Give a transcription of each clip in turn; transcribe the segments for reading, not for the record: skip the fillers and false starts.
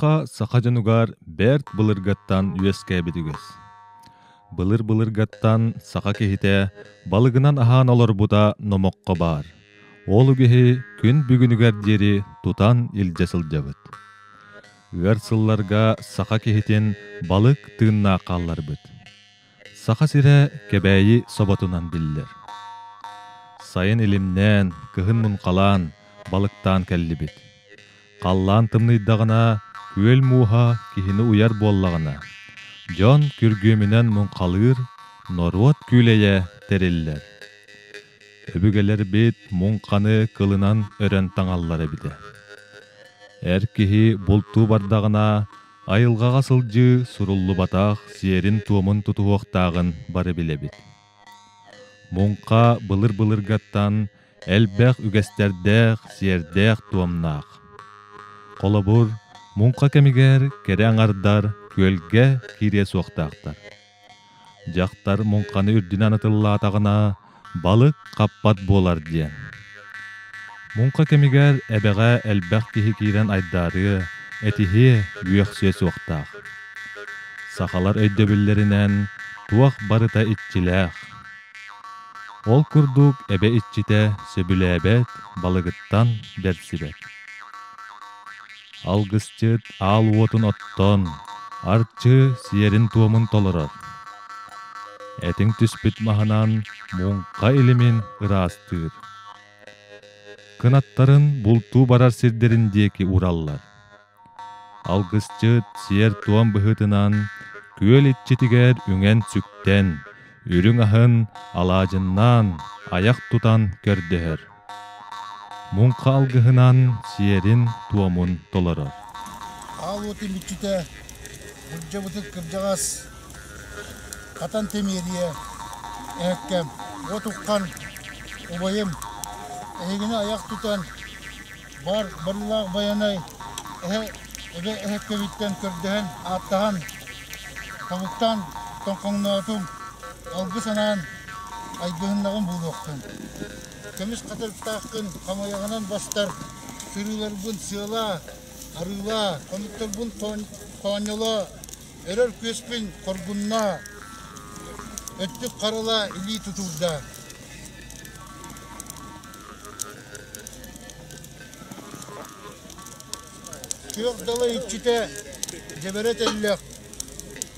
Муҥха саха дьонугар бэрт былыргыттан үөскээбит үгэс. Былыр-былыргыттан саха киһитэ балыгынан аһаан олорбута номоххо баар. Ол үгэһи күн бүгүнүгэр диэри тутан илдьэ сылдьабыт. Ыар сылларга саха киһитин балык тыыннаах хаалларбыт. Саха сирэ Кэбээйи соботунан биллэр. Сайын илимнээн, кыһын муҥхалаан, балыктаан кэллибит. Халлаан тымныйдаҕына, күөл мууһа киһини уйар буоллаҕына, дьон күргүөмүнэн муҥхалыыр, норуот күүлэйэ тэриллэр. Өбүгэлэрбит муҥханы кылынан өрөн таҥаллар эбитэ. Эр киһи бултуу бардаҕына, айылҕаҕа сылдьыы суруллубатах сиэрин-туомун тутуһуохтааҕын бары билэбит. Муҥха былыр-былыргаттан элбэх үгэстэрдээх, сиэрдээх-туомнаах. Холобур, муҥха кэмигэр кэрэ аҥардар күөлгэ киириэ суохтаахтар. Дьахтар муҥханы үрдүнэн атыллаатаҕына, балык хаппат буолар диэн. Муҥха кэмигэр эбэҕэ элбэх киһи киирэн айдаарыа, этиһиэ, үөхсүө суохтаах. Сахалар өйдөбүллэринэн туох барыта иччилээх. Ол курдук эбэ иччитэ сөбүлээбэт балыгыттан бэрсибэт. Алгысчыт аал уотун оттон, арчы сиэрин-туомун толорор. Этиҥ түспүт маһынан муҥха илимин ыраастыыр. Кынаттарын бултуу барар сирдэрин диэки уураллар. Алгысчыт сиэр-туом быһыытынан күөл иччитигэр үҥэн-сүктэн, үрүҥ аһын алаадьыннаан айах тутан көрдөһөр. Муҥха алгыһынан сиэрин-туомун толорор. Аал уотун иччитэ Бырдьабытык кырдьаҕас Хатан Тэмиэрийэ эһэккэм уот уххан убайым эһигини айах тутан Бар барылаах Байанай эһэ эбэ эһэккэбиттэн көрдөһөн, ааттаһан, тобуктаан тоҥхоҥноотум, алгыс анаан айгыһыннаҕым буолуохтун. Көмүс хатырыктааххын хамайаҕынан бастар, сырыыларбын сыалаа, арыылаа, хонуктарбын хоонньолоо, өрөр күөспүн хоргуннаа, өттүк харалаа илии тутуурдаа. Күөх дала иччитэ дьэбэрэ тэллэх,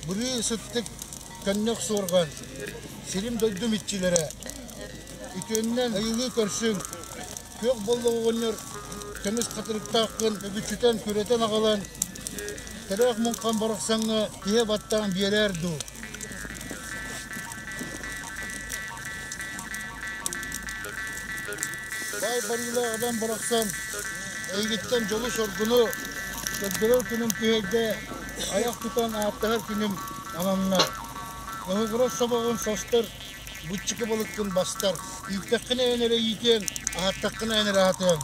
бырыы сыттык көннөх суорҕан, сирим-дойдум иччилэрэ. Үтүөннэн айылыы көрсүҥ, күөх боллох оҕонньор көмүс хатырыктааххын үгүччүтэн күрэтэн аҕалан, тэрээх муҥхан барахсаҥҥа тиһэ баттаан биэрээр дуу. Баай барыылаах адам барахсан эйигиттэн дьолу-соргуну көрдөрөр күнүм күһэйдэ, айах тутан ааттаһар күнүм ананна. Лоһугурас собоҕун состор, быччыкы балыккын бастар. Ииттэххинэ эн эрэ иитиэҥ, аһаттаххына эн эрэ аһатыаҥ.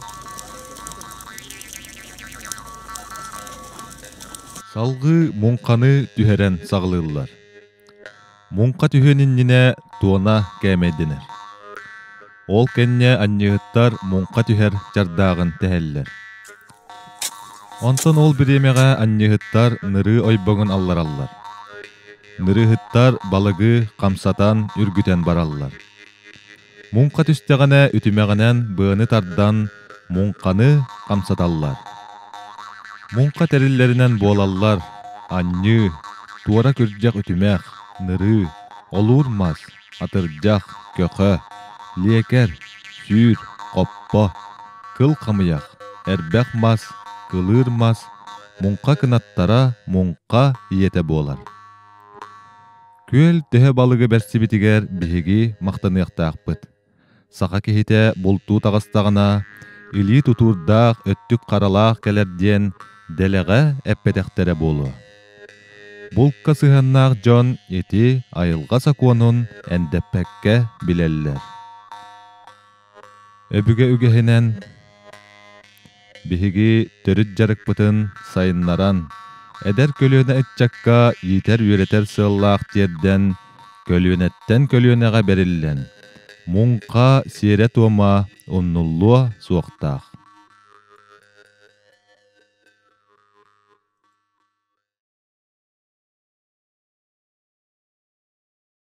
Салгыы муҥханы түһэрэн саҕалыыллар. Муҥха түһүөн иннинэ туона кээмэйдэнэр. Ол кэннэ анньыһыттар муҥха түһэр чардааҕын тэһэллэр. Онтон ол бириэмэҕэ анньыһыттар нырыы ойбоҥун аллараллар. Нырыыһыттар балыгы хамсатан үргүтэн бараллар. Муҥха түстэҕинэ үтүмэҕинэн быаны тардан муҥханы хамсаталлар. Муҥха тэриллэринэн буолаллар анньыы, туора күрдьэх үтүмэх, нырыы, олуур мас, атырдьах, көхө, лиэкэр, сүүр, хоппо, кыл хамыйах, эрбэх мас, кылыыр мас, муҥха кынаттара муҥха ийэтэ буолар. Күөл төһө балыгы бэрсибитигэр биһиги махтаныахтаахпыт. Саха киһитэ бултуу таҕыстаҕына, илии тутуурдаах, өттүк харалаах кэлэр диэн дэлэҕэ эппэтэхтэрэ буолуо. Булка сыһыаннаах дьон ити айылҕа сокуонун эндэппэккэ билэллэр. Өбүгэ үгэһинэн биһиги төрүт дьарыкпытын сайыннаран, эдэр көлүөнэ ыччакка иитэр-үөрэтэр сыаллаах тиэрдэн, көлүөнэттэн көлүөнэҕэ бэриллэн, муҥха сиэрэ-туома умнуллуо суохтаах.